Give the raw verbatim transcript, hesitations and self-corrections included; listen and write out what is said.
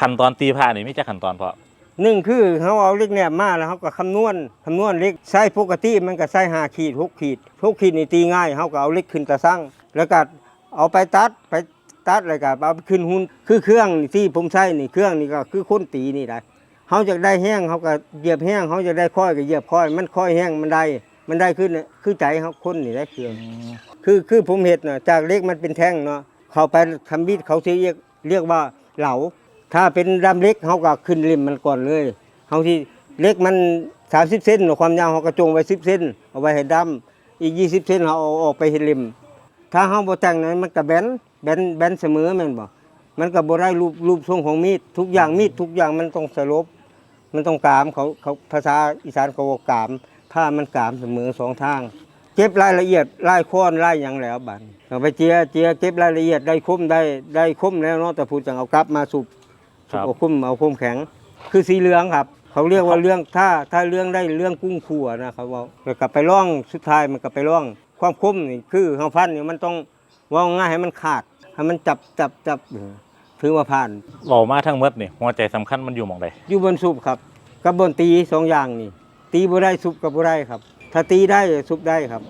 ขั้นตอนตีผ้านี่มีจักขั้นตอนพ่อ หนึ่งคือเฮาเอาเหล็กแหนบมาแล้วเฮาก็คำนวณ คำนวณเหล็ก ไซส์ปกติมันก็ไซส์ห้าขีด หกขีด หกขีดนี่ตีง่าย เฮาก็เอาเหล็กขึ้นตาซัง แล้วก็เอาไปตัด ไปตัดแล้วก็เอาไปขึ้นหุ่น คือเครื่องนี่ที่ผมใช้นี่ เครื่องนี่ก็คือคนตีนี่ได้ เฮาอยากได้แฮงเฮาก็เหยียบแฮง เฮาอยากได้ค่อยก็เหยียบค่อย มันค่อยแฮงมันได้ มันได้คือ คือใจเฮาคนนี่แหละเครื่อง คือ คือผมเฮ็ดน่ะ จากเหล็กมันเป็นแท่งเนาะ เข้าไปทำบิดเขาสิเรียก เรียกว่าเหลา ถ้าเป็นด้ามเหล็กเฮาก็ขึ้นเล่มมันก่อนเลย เฮาที่เหล็กมันสามสิบเซนเนาะ ความยาวเฮาก็จงไว้สิบเซน เอาไว้ให้ด้าม อีกยี่สิบเซนเฮาเอาออกไปเฮ็ดเล่ม ถ้าเฮาบ่แต่งนั้นมันก็แบน แบน แบนเสมอแม่นบ่ มันก็บ่ได้รูป รูปทรงของมีด ทุกอย่างมีดทุกอย่างมันต้องสลบ มันต้องกาม เขา เขา ภาษาอีสานเขาว่ากาม ผ้ามันกามเสมอสองทาง เก็บรายละเอียด ลายค้อน ลายหยังแล้วบัดนี้ เอาไปเจีย เจีย เก็บรายละเอียด ได้คม ได้ ได้คมแล้วเนาะ ตะพูจั่งเอากลับมาสูบ ครับ เอาคม เอาคมแข็ง คือสีเหลืองครับ เขาเรียกว่าเหลือง ถ้า ถ้าเหลืองได้เหลืองกุ้งขั่วนะเขาเว้า แล้วก็ไปลอง สุดท้ายมันก็ไปลอง ความคมนี่คือเฮาฟันนี่มันต้อง เว้าง่ายให้มันขาด ให้มันจับ จับ จับ ถือว่าผ่าน เว้ามาทั้งหมดนี่ หัวใจสำคัญมันอยู่หม่องใด อยู่บนสูบครับ กับบนตีสองอย่างนี่ ตีบ่ได้สูบก็บ่ได้ครับ ถ้าตีได้สูบได้ครับ